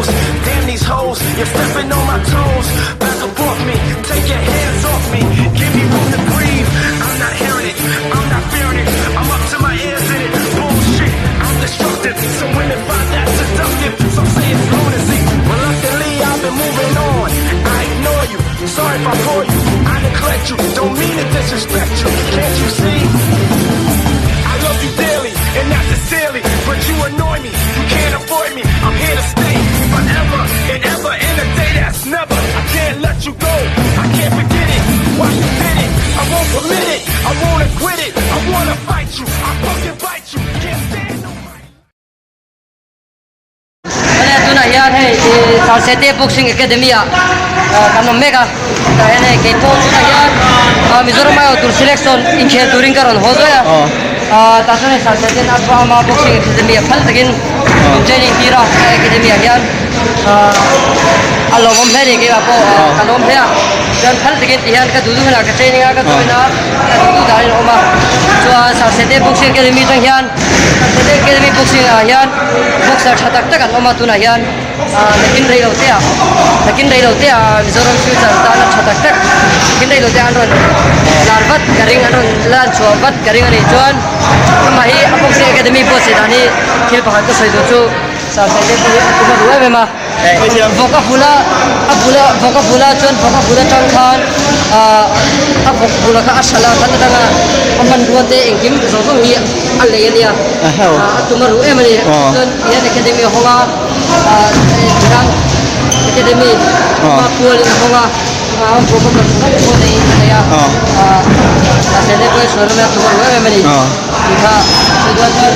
clothes. Damn these hoes, you're stepping on my toes. Back up off me, take your hands off me. Give me room to breathe. I'm not hearing it, I'm not fearing it. I'm up to my ears in it. Bullshit, I'm destructive. Some women find that seductive. Some say it's lunacy. Reluctantly, I've been moving on. I ignore you. Sorry if I bore you. I neglect you. Don't mean to disrespect you. Can't you see? I love you dearly, and not sincerely, but you annoy me. You can't avoid me. I'm here to stay forever and ever in a day that's never. I can't let you go. I can't forget it. Why you did it? I won't permit it. I wanna quit it. I wanna fight you. I fucking bite you. Can't stand nobody. Awle tunah hian hei ih Salsete Boxing Academy ah kan awm mek a tah hian hei kei pawh tunah hian ah Mizoram aiawh tur selection inkhel turin ka rawn haw zuai a ah tah chuan hei Salsete in a ama Boxing Academy ah phal takin min training tir a a academy ah hian ah a lawmawm hle a ni keimah pawh ka lawm hle a chuan phal takin ti hian ka duh duh hunah ka training a ka join a ka duh duh dahin a awm a chuan Salsete Boxing Academy atang hian Salsete Academy Boxing ah hian Boxer tha tak tak an awm a tunah hian ah nakin rei lo te ah nakin rei lo te ah Mizoram future tana tha tak tak nakin rei lo te ah an rawn lar vat ka ring an rawn lan chhuah vat ka ring a nih chuan amah hi a boxing academy buatsaih dan hi thil pakhat ka sawi duh chu Salsai te pawh hi a tum a duh em em a vawk a bula a bula vawk a bula chuan vawk a bul atang khan ah a vawk bula kha a hralh a khat atanga a hmanrua te engkim zawng zawng hi a lei a nia ah a tum a ruh em a ni chuan tihian academy a hawng a ah tihian academy hma kualin a hawng a ah promoter tha tak pawh nei a nei a ah mahse te pawh hi sawi rawh a tum a ruh em em a ni tih kha sawi dawn chuan.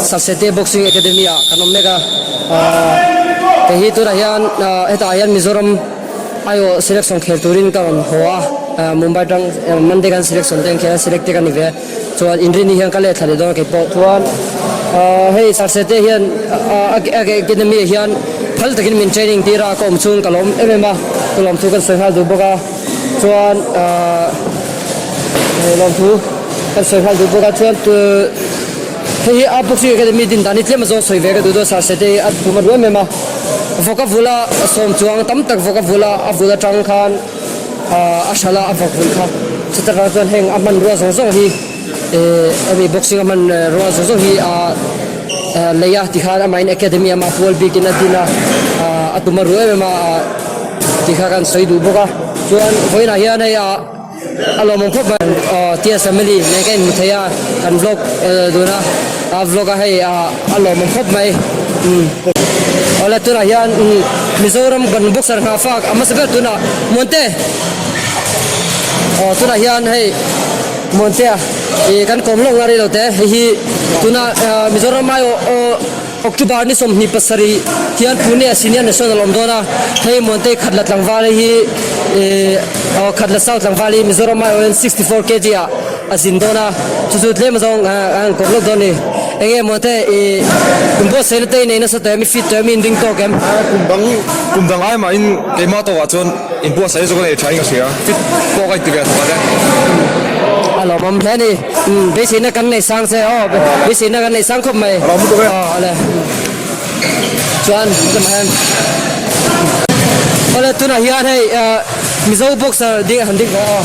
Salsete Boxing Academy ah kan awm mek a hei hi tunah hian hetah hian Mizoram aiawh selection khel turin ka rawn haw a Mumbai atang Monday khan selection te an khel a select te ka ni ve a. Chuan inrini hian ka lehthla leh dawn a kei pawh chuan ahh hei Sarsete hian ahh a academy ah hian phal takin min training tir a ka awm chhung ka lawm em em a ka lawm thu kan sawi nghal duh bawk a chuan ahh lawm thu kan sawi nghal duh bawk a chuan hei hi a boxing academy din dan hi tlem a zawng sawi ve ka duh dawn Sarsete hi a tum a duh em em a vawk a vul a sawm chuang tam tak vawk a vul a a vul atang khan. a hralh a a vawk vulh kha chuta tang chuan heng a hmanrua zawng zawng hi eh hemi boxing a hmanrua zawng zawng hi ah lei a tikhan amahin academy amah pual bikin a din a ah a tum a ruh em em a ah tikha kan sawi duh bawk a chuan vawiinah hian hei ah a lawmawm khawp mai aw tia family nen ka inhmu thei a kan vlog dun a a vlog a hei ah a lawmawm khawp mai umm. Awle tunah hian Mizoram kan boxer nghah fak a hmasa ber tunah Muante aw tunah hian hei Muantea ih kan kawm lawk nga rei lo te hei hi tuna Mizoram ai aw October ni 27 hian Pune ah senior national awm dawn a hei Muante khatla tlangval hei hi ih aw khatla south tlangval hi Mizoram ai awhin 64 kg ah a zin dawn a chu chu tlem azawng a han kawm lawk dawn a ni. Enge maw te i kum buatsaih na te i nei nasa tawh em i fit tawh em i inring tawk em? Kum dang kum dang ai mahin keimah tawkah chuan in buatsaih zawk a nei tha in ka hria fit pawh ka inti ve thawk a nia. A lawmawm hle a ni. Beiseina kan nei sang che aw beiseina kan nei sang khawp mai. A lawm lutuk e. Aw awle. Chuan tlem ah hian awle tunah hian hei Mizo boxer ding han ding rawh aw.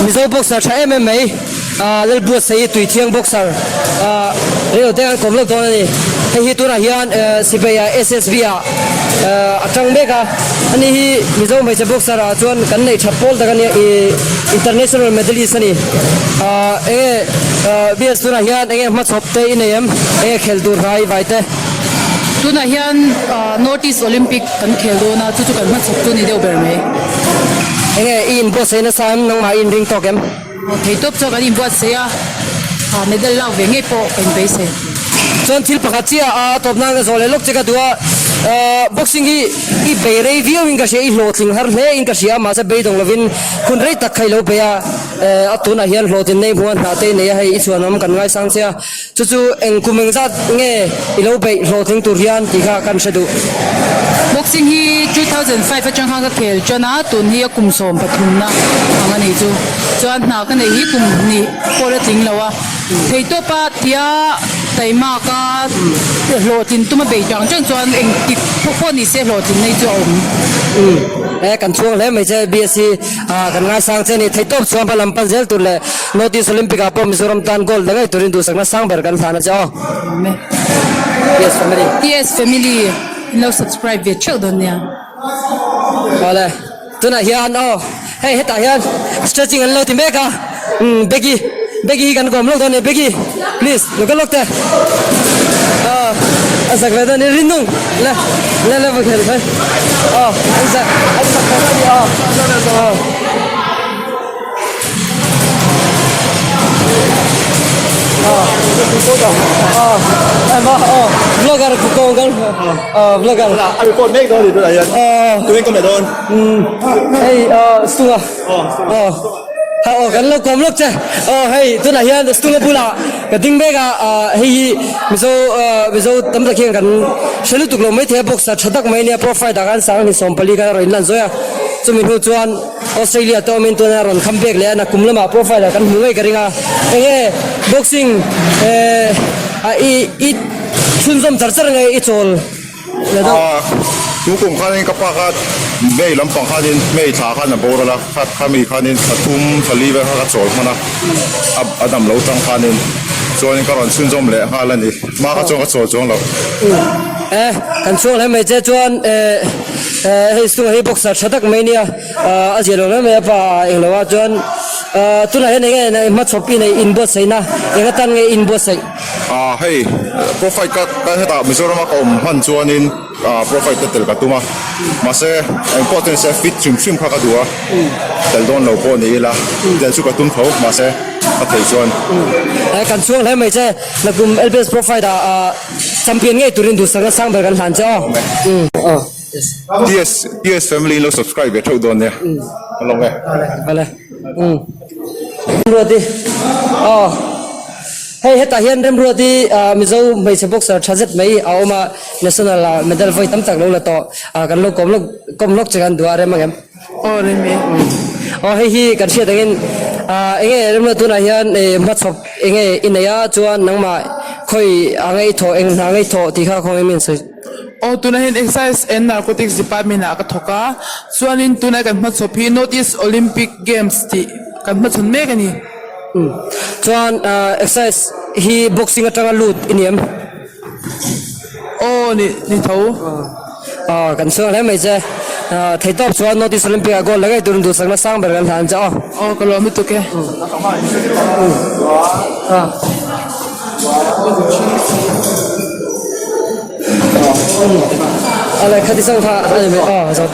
Mizo boxer tha em em mai Lalbuatsaih Tuithiang boxer reilo te an kawm lawk dawn a ni. Hei hi tunah hian sipai ah SSB ah a tang mek a, ani hi Mizo hmeichhe boxer ah chuan kan neih that pawl tak a nia international medalist a ni. Enge BS tunah hian enge hmachhawp te i nei em? Enge khel tur hna i vai te? Tunah hian North East Olympic kan khel dawn a, chu chu kan hmachhawp chu a ni deuh ber mai. Enge i inbuatsaih nasa em? Nangmah i inring tawk em? Theitawp chuan kan inbuatsaih a, medal lak ve ngei pawh ka inbeisei. Chuan thil pakhat chiah a tawp nan ka zawh leh lawk che ka duh a, boxing hi i bei rei viau in ka hria, i hlawhtling har hle in ka hria, mahse beidawng lovin hun rei tak kha i lo bei a, a tunah hian hlawhtlin nei hmuh a hnah te i nei a, hei i chhuanawm kan ngaisang che a. Chu chu eng kum eng zat nge i lo beih hlawhtling tur hian tih kha kan hre duh. Boxing hi 2005 atang khan ka khel tan a, tun hi a kum 13 na ang a nih chu. Chuan hna ka neih hi kum hnih pawh la tling lo a, theitawpa tia taimak a hlawhtlin tuma bei tang tang chuan engtik pawh pawh ni se hlawhtlin nei chu a awm. Umm e kan chhuang hle mai che BSc kan ngaisang che a ni. Theihtawp chuan hma lam pan zel tur leh North East Olympic ah pawh Mizoram tan gold la ngei turin duhsakna sang ber kan hlan a che aw. TS Family. TS Family in lo subscribe ve theuh dawn nia. Awle tunah hian aw hei hetah hian stretching an lo ti mek a umm Becky Becky hi kan kawm lawk dawn nia Becky please lo kal lawk teh aw a zak ve dawn nia Rinnung le le le va khelh mai aw an zak an zak ve dawn nia aw aw. Vlogger ku ko kan vlogger a record mek dawn ni tunah hian tuin ka meh dawn hei stunga ha aw kan lo kawm lawk che aw hei tunah hian stunga bulah ka ding mek a hei hi mizo mizo tam tak hian kan hre lutuk lo maithei a boxer tha tak mai ania profile ah khan sanghnih 14 khan a rawn inlan zawi a chumi hnu chuan Australia te awmin tuna rawn kham bek leh a na kum lamah profile ah kan hmu ngei ka ring a, enge boxing eh a i i chhunzawm char char nge i chawl leh deuh? Ah tu kum khanin ka pa kha May lampang khanin May thla khan a boral a, kha khami khanin thla thum thla li vel kha ka chawl hman a, a dam lo tang khanin chuanin ka rawn chhunzawm leh nghal a ni, hma kha chuan ka chawl chuang lo. Eh kan chhuak hle mai che chuan eh. Hei stunga hi boxer tha tak mai nia a zia lo mai mai a pa englo ah chuan tunah hian enge hmachhawp i neih inbuatsaihna eng atan nge inbuatsaih? Ah hei pro fight ka ka hetah Mizoram a ka awm hman chuanin ah pro fight ka tel ka tum a mahse engpawh chu nise fit hrim hrim kha ka duh a tel dawn lo pawh ni ila tel chu ka tum tho mahse ka thei chuan. Kan chhuang hle mai che nakum LPS pro fight ah Champion ngei turin duhsakna sang ber kan hlan che aw. Aw. TS TS family in lo subscribe ve theuh dawn nia. Ka lawm e. Vale. Um. Remruati. Aw. Hei hetah hian Remruati Mizo hmeichhe boxer tha zet mai a awm a, national ah medal vawi tam tak lo la tawh. Kan lo kawm lawk kawm lawk che kan duh a rem ang em? Aw rem e. Aw hei hi kan hriat angin enge remna tunah hian hmachhawp enge i nei a chuan nangmah khawi a ngei thawh eng hna ngei thawh tih kha khawnge min sawi. Aw tunah hian Excise and Narcotics Department ah ka thawk a chuanin tunah kan hmachhawp hi North East Olympic Games tih kan hmachhawn mek a ni. Chuan Excise hi boxing atanga lut i ni em? Aw ni ni tho. Aw kan chhuak hle mai che. Theihtawp chuan North East Olympic ah gold la ngei turin duhsakna sang ber kan hlan che aw. Aw ka lawm lutuk e. Ale khati zawng kha a ni mai aw zawng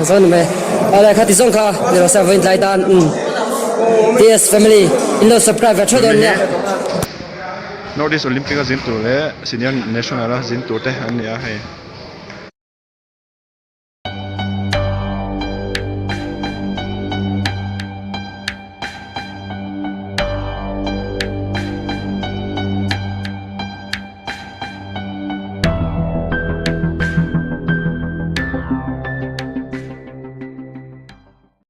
zawng ni mai ale khati zawng kha ni rawh se vawiin tlai tan TS family in lo subscribe ve theuh dawn nia. North East Olympic a zin tur leh Senior National a zin tur te an ni a hei.